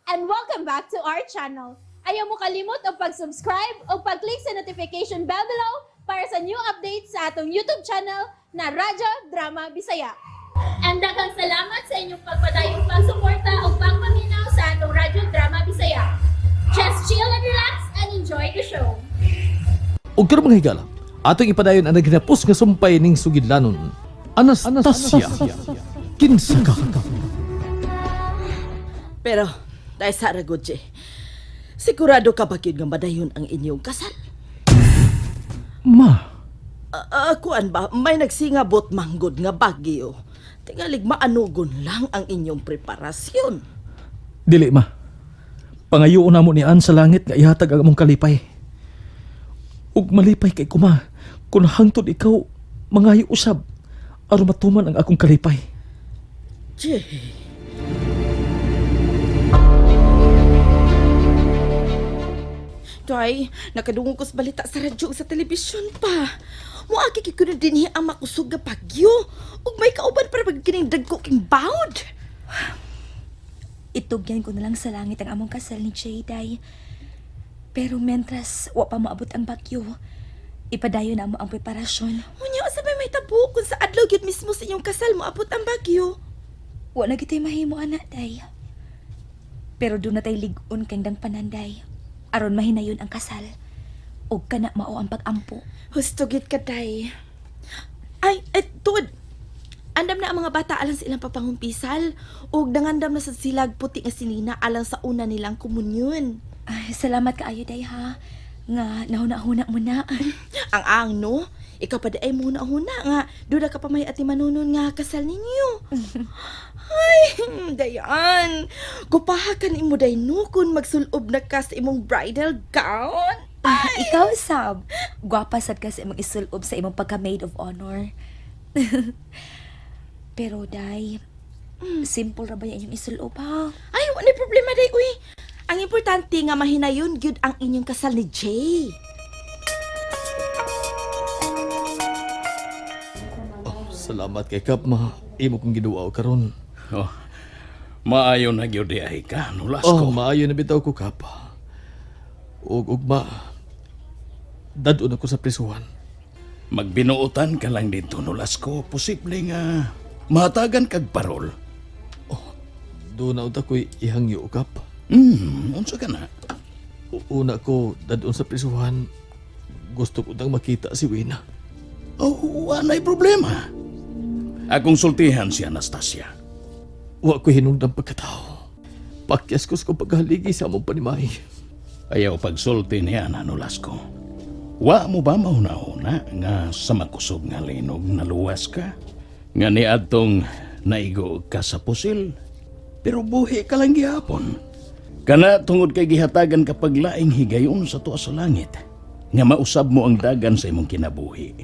And welcome back to our channel. Ayaw mo kalimot og pag-subscribe o pag-click sa notification bell below para sa new updates sa atong YouTube channel na Radyo Drama Bisaya. And daghang salamat sa inyong pagpadayong pagsuporta o pagpaminaw sa atong Radyo Drama Bisaya. Just chill and relax and enjoy the show. Ug karon, mga higala, atong ipadayon ang naghinapos nga sumpay ning sugidlanon. Anastasia, kinsa ka? Pero, dahil sa Aragodje, sigurado ka ba gyud nga madayon ang inyong kasal? Ma, Kuan ba, may nagsingabot manggod nga bagyo. Tingalig maanugon lang ang inyong preparasyon. Dili, ma. Pangayoon namo ni Ann sa langit nga ihatag ang among kalipay. Ug malipay kay ko, ma, kung hangtod ikaw mangayo usab aron matuman ang akong kalipay. Jay. Day, nakadungog ko sa balita sa radyo ug sa telebisyon pa. Muagi kay kuno dinhi ang makusog nga bagyo. Ug may kauban para pag kining dagko king bawd. Itugyan ko na lang sa langit ang among kasal ni Jay, day. Pero mentras wa pa maabot ang bagyo, ipadayon na mo ang preparasyon. Unya usa may tabo kung sa adlaw gyud mismo sa inyong kasal moabot ang bagyo. Wa na gitay mahimo ana, day. Pero doon na tay lig-on kang dang pananday. Aron mahinayon ang kasal. Og kana mao ang pag-ampo. Husto gyud ka, day. Ay, ay, tuod. Andam na ang mga bata alang sa ilang papangumpisal. Ug nangandam na sa silag puti nga sinina alang sa una nilang komunyon. Ay, salamat kaayo, day, ha. Nga nahuna-huna mo na. Ang ang no, ikaw pa di ay muna-huna nga duda ka pa may ati manunon nga kasal ninyo. Ay, dayan. Gupaha ka ni mo day no kung magsulob na ka sa imong bridal gown. Ikaw, sab. Gwapa sad ka sa imong isulob sa imong pagka maid of honor. Pero, day, simple ra ba yung inyong isulob, ha? Ay, wala problema day uy. Ang importante nga mahinayon gyud ang inyong kasal ni Jay. Oh, salamat kay Kap, ma. Imo kong giduaw karon. Oh, maayo na gyud di ay ka, nulas Oh, ko. maayo na bitaw ko, Kap. Ug ugma, dad-on ako sa prisuhan. Magbinuotan ka lang dito, nulas ko. Posible nga mahatagan kag parol. Doon na unta ko'y ihangyo, Kap. Unsa ka na? Una ko dadon sa prisuhan. Gusto ko nang makita si Wina. Oh, walay problema. Akong sultihan si Anastasia. Wa ko hinungdang pagkatao. Pakyas ko sa kong paghaligi sa among panimahi. Ayaw pagsulti niya na Nolasco. Wa mo ba mahuna-huna nga sa makusog nga linog naluwas ka? Nga niadtong naigo ka sa pusil? Pero buhi ka lang gihapon. Kana tungod kay gihatagan ka paglaing higayon sa tuwa sa langit, nga mausab mo ang dagan sa imong kinabuhi.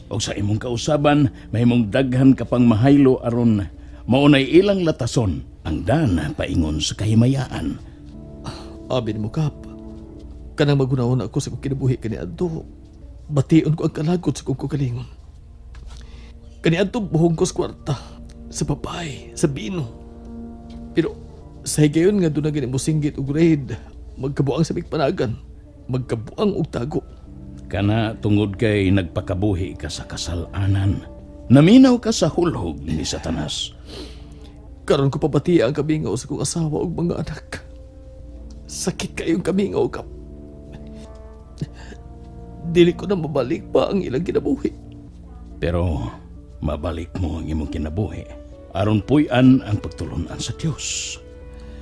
O sa imong kausaban, mahimong daghan ka pang mahaylo aron maunay ilang latason ang dana paingon sa kahimayaan. Abi mo, Kap. Kanang magunahon ako sa kong kinabuhi kaniadto. Bation ko ang kalagot sa kong kagalingon. Kaniadto buhong ko sa kwarta, sa babae, sa bino. Pero sa higayon nga doon na gani mo singgit og raid, magkabuang sa panagan, magkabuang og tago. Kana tungod kay nagpakabuhi ka sa kasalanan. Naminaw ka sa hulhog ni Satanas. Karon ko pabatiya ang kamingaw sa kong asawa ug mga anak. Sakit kayong kamingaw, Kap. Dili ko na mabalik pa ang ilang kinabuhi. Pero mabalik mo ang imong kinabuhi. Aron puy-an ang pagtulunan sa Dios.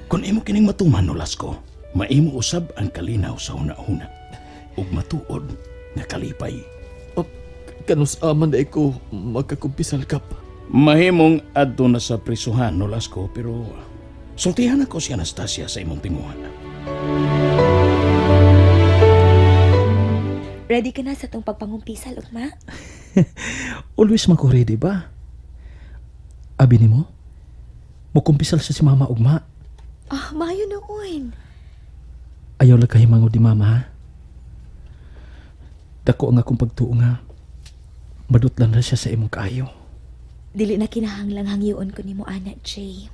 Kung imo kining matuman, Nolasco, maimo usab ang kalinaw sa una-una. Ug matuod nga kalipay. Oh, kanus aman na ko magkakumpisal, Kap? Mahimong adto na sa prisuhan, Nolasco, pero sultihan ako si Anastasia sa imong tinguha. Ready ka na sa tong pagpangumpisal, ugma? Always man ko ready ba? Abi nimo? Mukumpisal sa si mama ugma. Ah, maayo noon. Ayaw lang kahimango di mama ha. Dako ang akong pagtuo nga. Madutlan na siya sa imong kaayo. Dili na kinahanglang hangyoon ko nimo ana, Jay.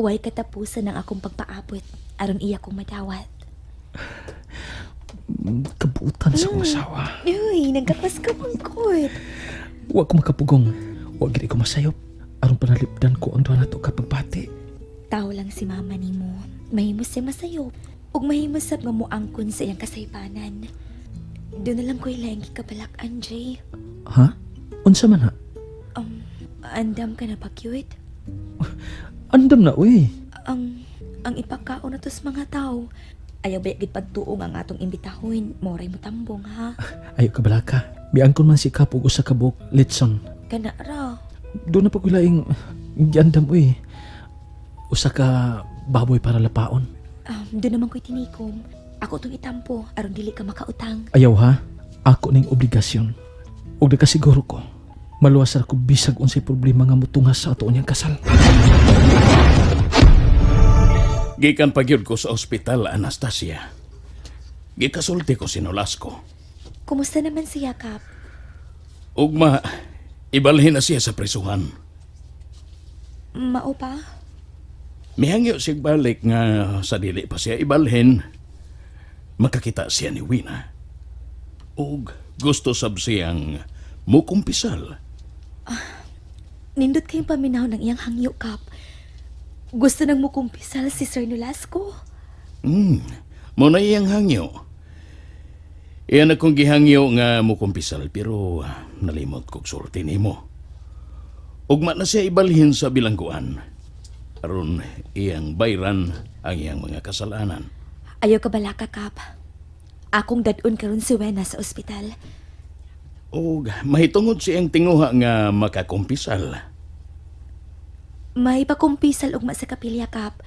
Way katapusan ang akong pagpaabot aron iya kong madawat. Kabuutan sa akong asawa. Uy, nagkapas ka mangkot. Wa ko makapugong. Wa gid ko masayop. Aron panalipdan ko ang duha nato kapagbati. Tao lang si mama nimo. Mahimo siya masayop. Ug mahimo sab nga moangkon sa iyang kasaypanan. Doon na lang ko'y laing gikabalak-an, Jay. Ha? Unsa man ha? Andam ka na ba, cute? Andam na uy. Ang ipakaon na to sa mga tao. Ayaw ba gid pagtuong ang atong imbitahon. Moray mo tambong, ha? Ayo ka balaka. Miangkon man si Kap og usa ka buok litson. Kana ra. Doon na pagulaing giandam uy. Usa ka baboy para lapaon. Doon naman ko'y tinikom. Ako tong itampo, aron dili ka makautang. Ayaw ha. Ako ning obligasyon. Ug nakasiguro ko. Maluwas ra ko bisag unsay problema nga motunga sa ato niyang kasal. Gikan pa gyud ko sa ospital, Anastasia. Gikasulti ko si Nolasco. Kumusta naman siya, Kap? Ugma, ibalhin na siya sa prisuhan. Mao pa? Mihangyo siya balik nga sa dili pa siya ibalhin. Makakita siya ni Wina. Ug gusto sab siyang mukumpisal. Nindot kayong paminaw ng iyang hangyo, Kap. Gusto nang mukumpisal si Sir Nolasco. Mo na iyang hangyo. Iyan akong gihangyo nga mukumpisal pero nalimot kog sulti nimo. Ugma na siya ibalhin sa bilangguan. Aron iyang bayran ang iyang mga kasalanan. Ayaw ka balaka, Kap. Akong dadun karon si Wena sa ospital. Og mahitungod siyang tinguha nga makakumpisal. May pakumpisal ugma sa kapilya, Kap.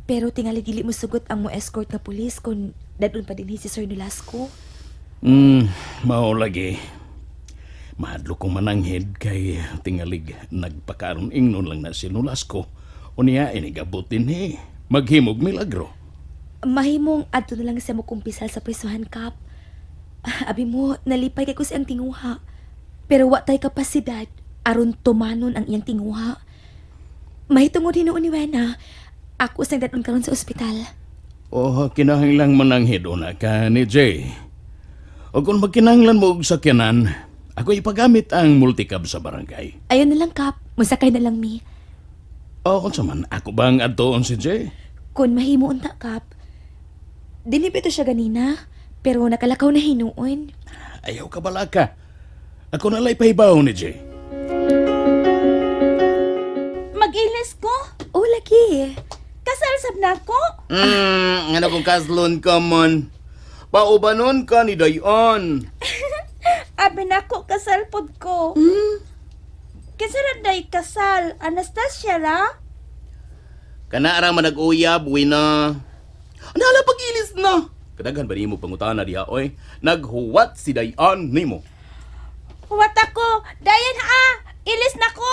Pero tingali dili mo sugot ang mo escort nga pulis kung dadun pa dinhi si Sir Nolasco. Mao lagi. Mahadlok kong mananghid kay tingalig nagpakaron ingnon lang na si Nolasco. Unya inigabot dinhi. Maghimog milagro. Mahimong adto na lang siya mo kumpisal sa prisuhan, Kap. Abi mo, nalipay kay ko siyang tinguha. Pero wa tay kapasidad aron tumanon ang iyang tinguha. Mahitungod hinuon ni Wena. Ako sang dadun karon sa ospital. Oh, kinahanglang mananghid una ka ni Jay. O kung magkinahanglan mo og sakyanan, ako ipagamit ang multicab sa barangay. Ayon na lang, Kap. Musakay na lang mi. O kung sa man, ako bang adtoon si Jay? Kung mahimo unta, Kap. Dili ba ito siya ganina? Pero nakalakaw na hinuon. Ayaw ka balaka. Ako na lay pahibaw ni Jay. Mag-ilis ko. Oh, lagi. Kasal sab na ko. Ano kung kaslon ka man? Paubanon ka ni Dayan. Abi nako kasal pod ko. Kinsa ra day kasal? Anastasia ra? Kana ara man nag-uyab, wina. Nala pag-ilis na. Kadaghan ba nimo pangutana diha oy? Naghuwat si Dayan nimo. Huwat ako. Dayan ah. Ilis na ko.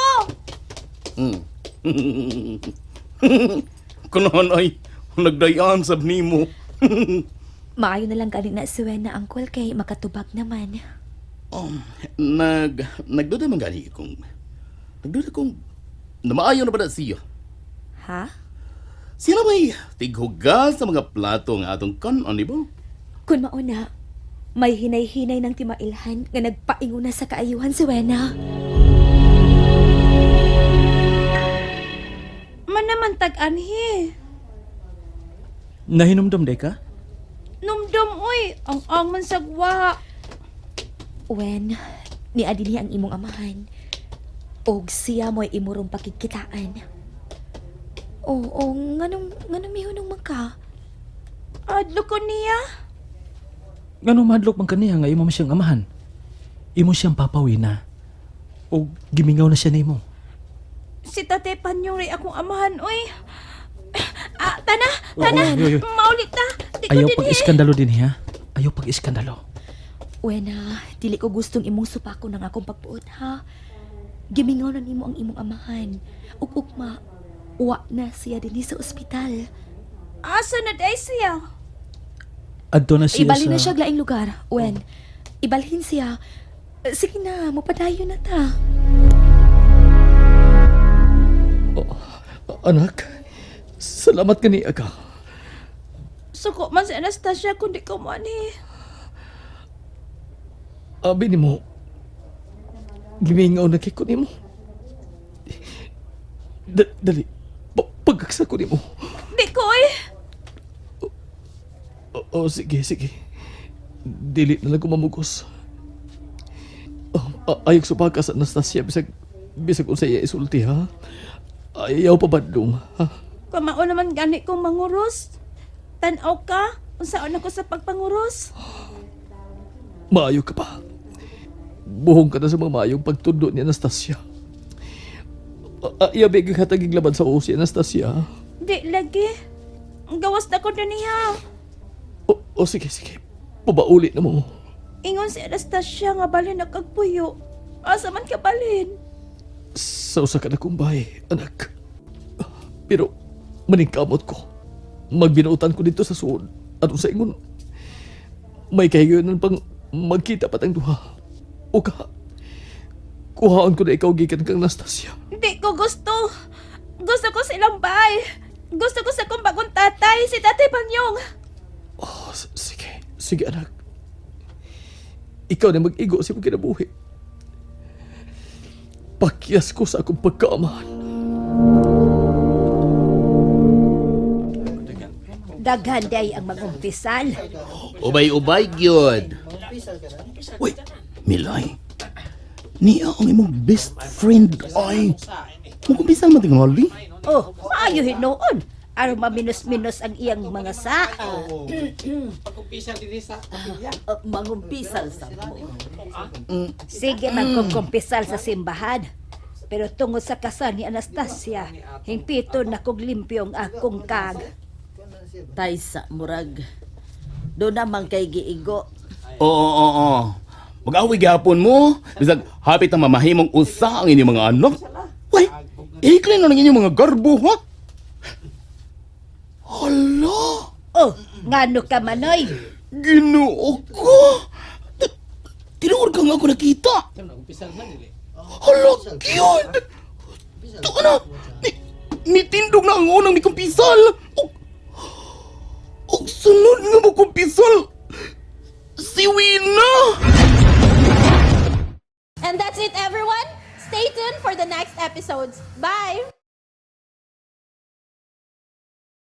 Kunoon ay, nagdayan sab nimo. Maayo na lang gani na si Wena, Uncle, kay makatubag naman. Nag nagduda man gani kung nagduda kung namaayo na ba na siya. Ha? Siya na may tighugas sa mga plato nga atong kanon, di ba? Kun mauna, may hinay-hinay ng timailhan nga nagpainguna sa kaayuhan si Wena. Manaman tag-anhi. Nahinumdum day ka? Numdum uy, ang angon sa gwa. Wen, ni Adili ang imong amahan. Og siya mo'y imurong pakigkitaan. Oo, nganong mihunong man ka? Adlo ko niya. Ngano mahadlok man kaniya nga imo man siyang amahan. Imo siyang papawin na. O gimingaw na siya nimo. Si Tate Panyong ray akong amahan uy. Ah, tana, tana. Oy, oy, oy. Maulit ta. Di ko Ayaw dinhi. pag-iskandalo din ha. Ayaw pag-iskandalo. Wena, dili ko gustong imong supako ng akong pagpuot, ha? Gimingaw na nimo ang imong amahan. Ug ugma, wa na siya dinhi sa ospital. Asa na day siya? Adto na siya Ibalhin sa... na siya og laing lugar. Wen, ibalhin siya. Sige na, mapadayon na ta. Anak, Salamat kani ka. Suko man si Anastasia kung di ko mo ani. Abi nimo. Gimingaw na kay ko nimo. Dali. Pagkaksa ko nimo. Di ko eh. Oo, sige, sige. Dili na lang ko mamugos. Oh, ayog subaka sa Anastasia bisag unsa iya isulti ha. Ayaw pa bandong ha. Kamao naman gani kong manguros. Tanaw ka, unsaon ako sa pagpanguros. Maayo ka pa. Buhong ka na sa mga maayong pagtundo ni Anastasia. Iya bigay hatagig laban sa si Anastasia. Di lagi. Gawas na ko na niya. O, sige, sige. Pabauli na mo. Ingon si Anastasia nga balhin nagkagpuyo. Asa man ka balhin? Sa usa ka na kumbay, anak. Pero maningkamot ko. Magbinuotan ko dito sa suod. At sa ingon, may kahigayonan pang magkita patang duha. O ka, kuhaon ko na ikaw gikan kang Anastasia. Di ko gusto. Gusto ko silang bay. Gusto ko sa kong bagong tatay, si Tatay Banyong. Oh, sige. Sige, anak. Ikaw na mag-igo sa imong kinabuhi. Pakyas ko sa akong pagkaamahan. Daghan day ang magumpisal. Ubay-ubay gyud. Uy, Milay. Niya ang imong best friend ay. Mukumpisal man tingali. Oh, maayo hinuon. Aron maminos-minos ang iyang mga saa. Mangumpisal sa mo. Sige, magkukumpisal sa simbahan. Pero tungod sa kasal ni Anastasia, hingpito na kog limpyo ang akong kag. Taysa murag. Do naman kay giigo. Oo, oo, oo. Mag-away gihapon mo. Bisag hapit ang mamahimong usa ang inyong mga anak. Uy, iklin na ng inyong mga garbo, ha? Hala! Oh, ngano ka manoy? Ginoo ko! Tinuod ka nga ako nakita! Hala, cute! Ito na! Nitindog na ang unang ni kumpisal! Og sunod nga mo kumpisal! Si Wina! And that's it, everyone. Stay tuned for the next episodes. Bye!